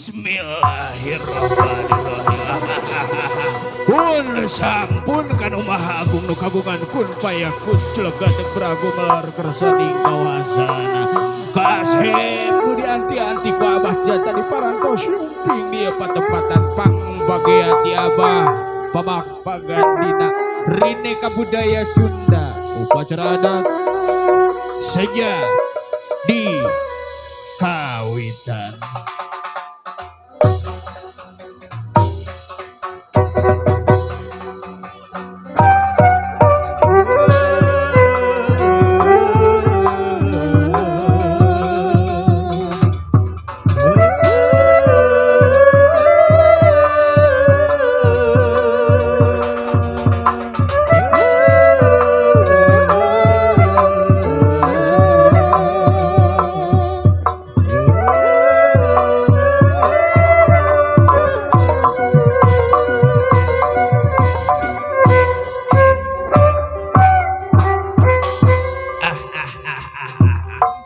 Bismillahirrahmanirrahim. Pun sampun kanu Maha Agung nu kagungan kun payakun celegadeg brago melar kersa ing kawasana. Kasep nu dianti-anti ku abah jata di parantos sumping dia patempatan pangbagean di abah pamak pagandina rine kabudaya Sunda upacara adat seja di kawitan.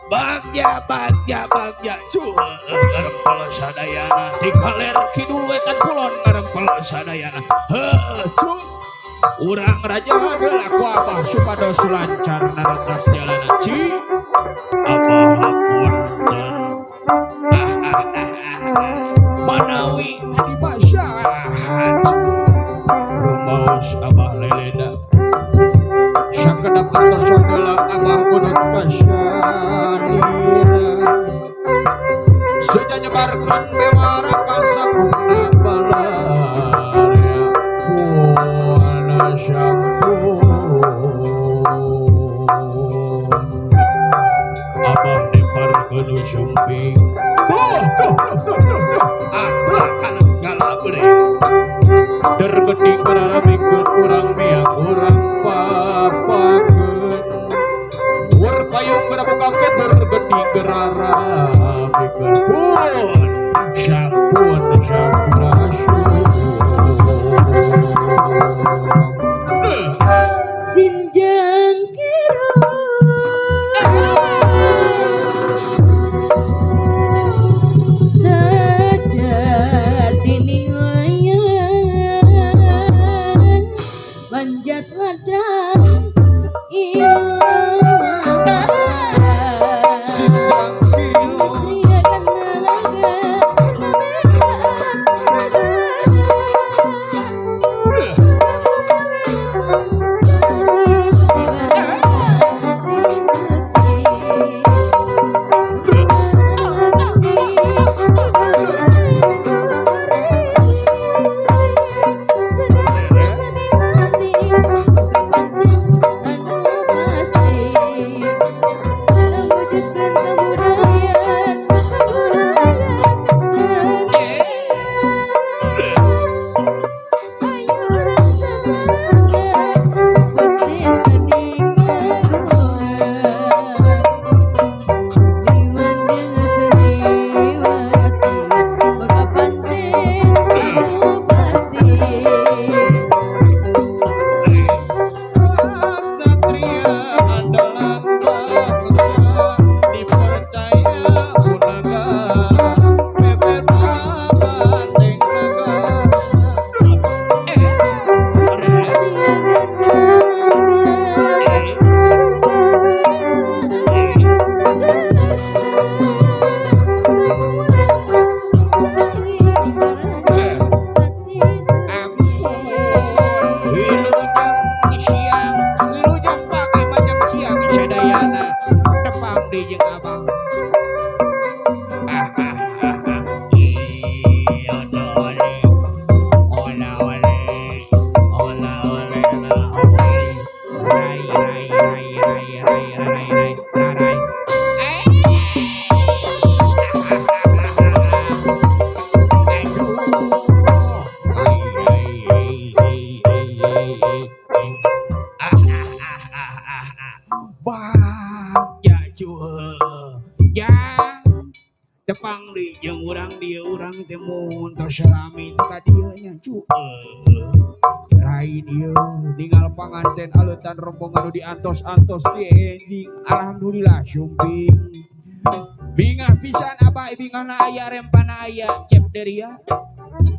Bagja bagja bagja cuh ngarempel sadayana ti kaler kidul wetan kulon ngarempel sadayana heuh cuh urang raja heula ku abah supados lancar narentas jalana ci abah hapunten manawi tadi basah rumaos abah leleda sakedap atos heula abah udut kasanira seja nyebarkeun bewara ka sakuna balarea puna sampun abah neparkeun sumping duh duh duh duh duh atuh kana galabre dergeting kararamikeun urang miang urang papakeun ur payung geura buka dergeting kararamikeun pun sampun sampurasun. Sinjang kira sejati wayan manjat ladrang Sinjang kira Satria andalan bangsa dipercaya ku negara bebek banteng negara. Ampun, wilujeng siang, wilujeng pagi majeng siang sadayana tepang di jeung abang. Ah, ah, ah, ah. Iya dole, ola ole, ola ole la ole, rai rai rai rai rai rai rai rai. Eh, aduh, ai ai ai ai ai ai ai. Ah, ah, ah, ah, ah, ah. Bagja cuh, jang tepang di jeung urang dieu urang teh mun tos rame ka dieu nya cuh. Lain ieu ningal panganten aleutan rombongan nu diantos-antos di enjing alhamdulillah sumping. Bingah pisan Abah, bingahna aya, rempana aya, cep deria.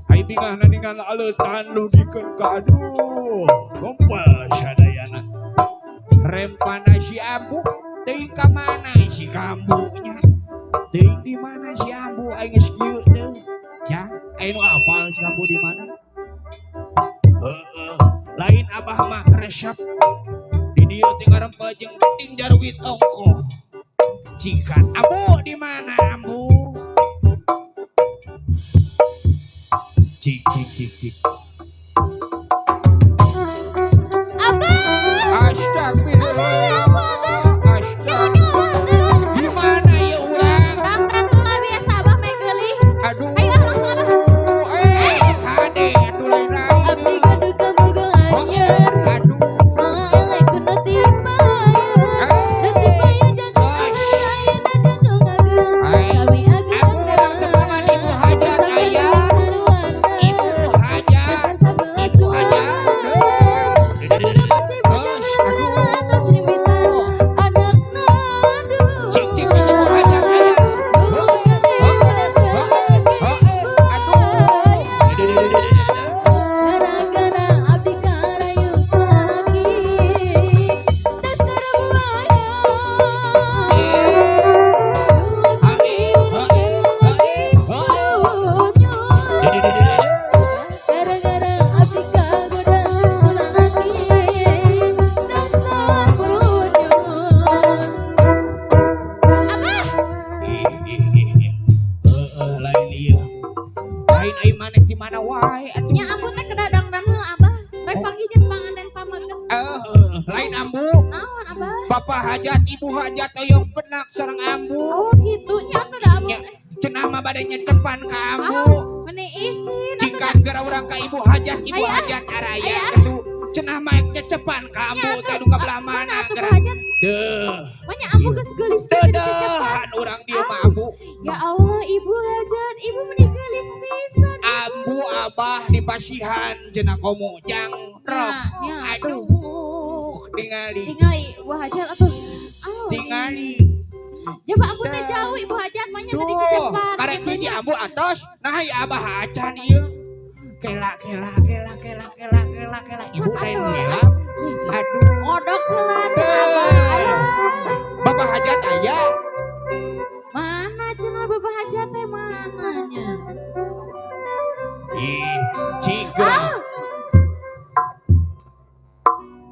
Ai bingahna ningal aleutan lugikeun ka aduh, gompel sadayana. Rempana si Ambu, teuing ka mana si kambunya? Teuing di mana si Ambu aing geus kieu teu. Ya, aya nu apal si Ambu di mana? Heeh, lain Abah mah resep. Di dieu teh ngarempel jeung ting jarwit ongkoh. Cikan Ambu di mana Ambu? Cik cik cik cik. Abah. Astagfirullah. Abah, Astagfirullah. Di mana ya urang? Dangdan heula biasa Abah meh geulis. Aduh. Ayo ah, langsung Abah. Hade atuh lain lain. Abdi gaduh kabogoh anyar. Aduh. Moal eleh ku nu ti payun. Nu ti payun jangkung ayeuna jangkung ageung. Sami Aku ageungna. urang tepangan Ibu Hajat Dasar aya. saruana. Ibu Hajat. Dasar 11 Ibu Hajat. 12. Ibuna masih bujangan atas rimbitan anakna dua. Cik cik cik Ibu Hajat aya. Gara-gara abdi karayu ku lalaki dasar buaya. Gara-gara abdi kagoda ku lalaki dasar burunyut. Abah, Ih, ih, ih, ih. Heeh, lain ieu. Lain ai maneh di mana wae atuh. Nya Ambu teh kedah dangdan heula Abah. Rek panggih jeung panganten pameget. Lain Ambu. Naon Abah? Bapak Hajat, Ibu Hajat oyong penak sareng Ambu. Oh gitu nya atuh da Ambu Nya, teh. cenah mah bade nyetepan ka Ambu. Meni isin atuh Jika geura urang ka Ibu Hajat, Ibu Ayo, ah. Hajat araya Ayo, ah. atuh. Cenah mah nyetepan ka Ambu Nya, teh atuh. anu ka belah Mana mana atuh Bu geura. Hajat? Deuh. Manya Ambu geus geulis kieu jadi cecepan. Deudeuhan urang dieu mah Ambu. Ya Allah, Ibu Hajat, Ibu meni geulis pisan. Ambu Abah dipasihan cenah komo jang rok. Nya, atuh. Aduh, tingali. Tingali Ibu Hajat atuh. Aw. Tingali. Coba Ambu teh jauh Ibu Hajat manya tadi Duh, cecepan. karek Gitu hiji nya. Ambu atos, nah ieu Abah acan ieu. Kela kela kela kela kela kela kela ibu Sok lain atuh. ngela. Aduh. Ngodok heula cenah Abah. Alah. Bapak Hajat aya. Mana cenah Bapak Hajat teh mananya? Ih, ciga. Ah,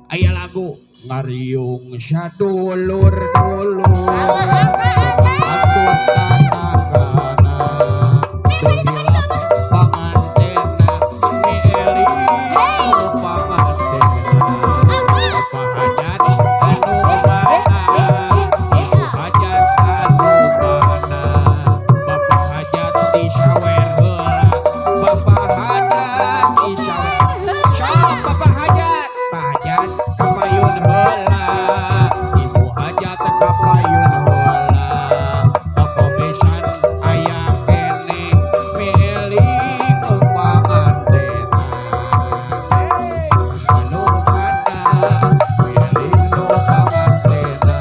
Aya lagu ngariung sadulur dulur. alah apa apa. Atur tatakana. Teu pangantena mieling pangantena. Abah. Bapak Hajat anu mana? Ibu Hajat anu mana? Bapak Hajat di sawer heula. Bapak Hajat di sawer. Sok Bapak Hajat, Pak Hajat kapayun heula. Ibu Hajat kapayun heula. Bapak besan aya keneh mieling pangantena. Hey, anu mana? Mieling nu pangantena,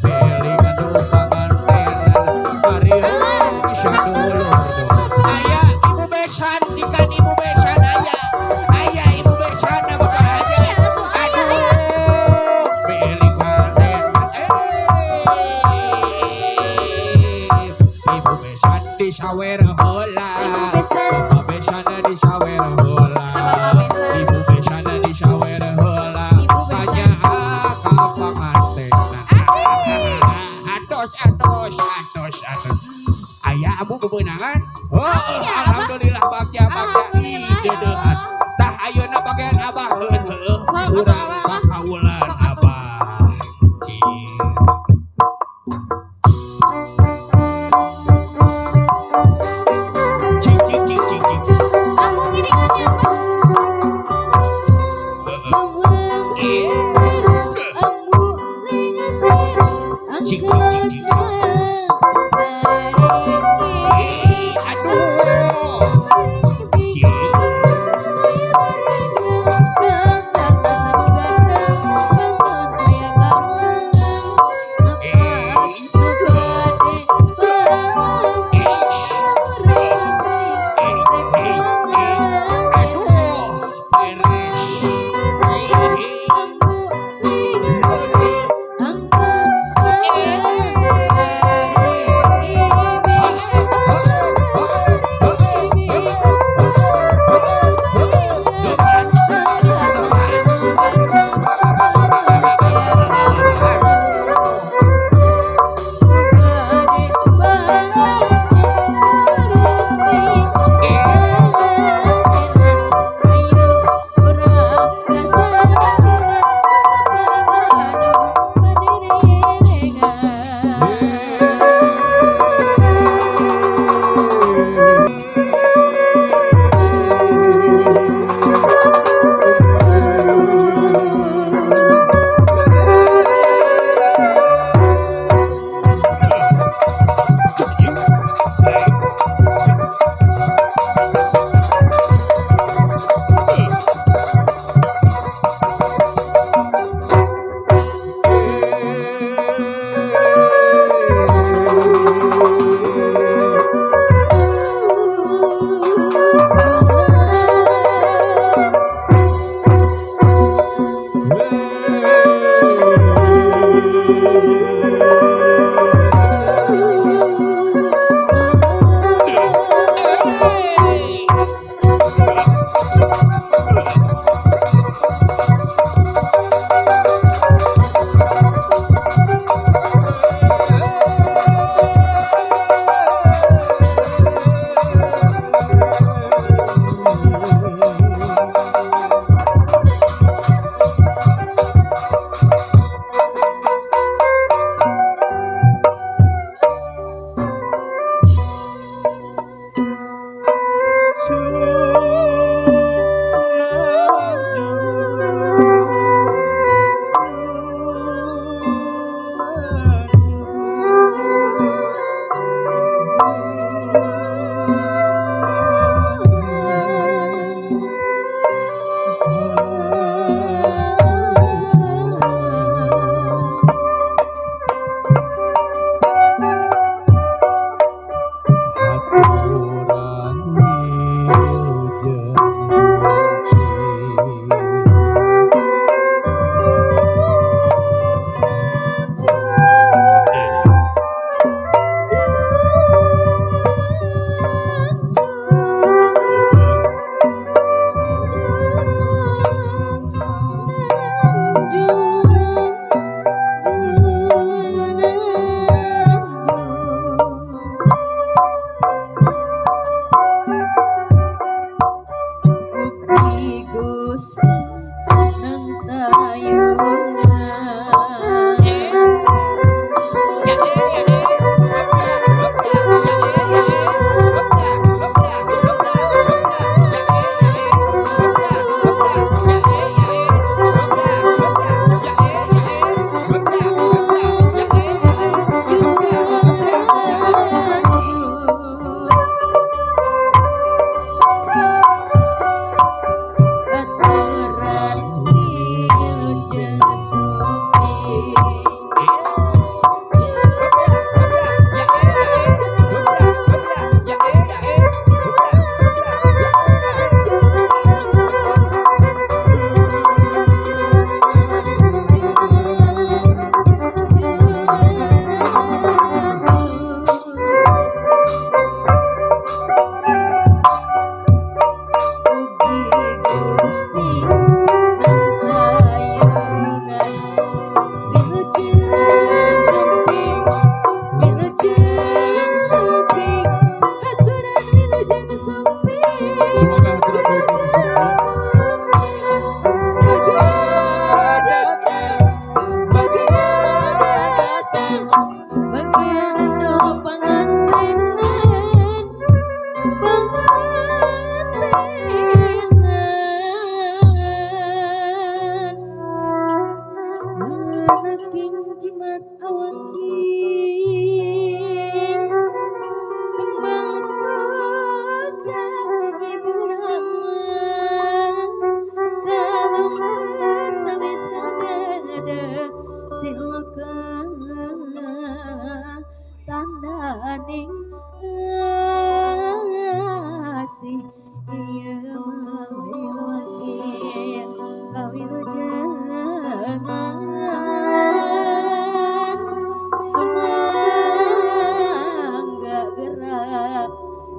mieling nu pangantena, ngariung sadulur dulur. Aya Ibu Besan, cikan Ibu Besan aya. Aya Ibu Besan Bapak Hajat. Aya atuh aya aya. Aduh, mieling pangantena. Eh, Ibu Besan disawer heula. Ibu Besan. Bapak Besan disawer heula. Bapak Besan. Ibu Besan disawer heula. Ibu Besan. Tanya ka pangantena. Asik. Atos atos atos atos. Aya Ambu bebenangan? Oh, Aya, Abah. alhamdulillah bagja bagja. Alhamdulillah Ih, ya deudeuhan. Allah. Tah ayeuna bagian Abah heuh heuh. Sok atuh Urang Abah. ka kaulan Sok atuh. Abah. Cing. Cing cing cing cing cing. Ambu giringannya Abah. Heeh. Ambu lingesir, ambu lingesir, Cik, cik, cik, cik. angkatna bariki. Ih, aduh. Bariki.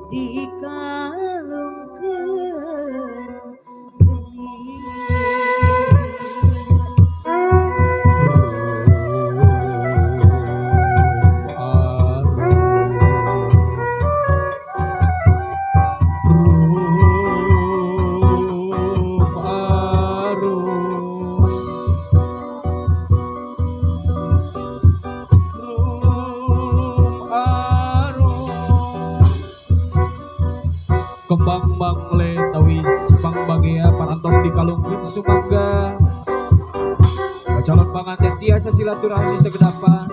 Dikalungkeun geni. Kembang mangle tawis pangbangea parantos dikalungkeun, sumangga calon panganten tiasa silaturahmi segedapan.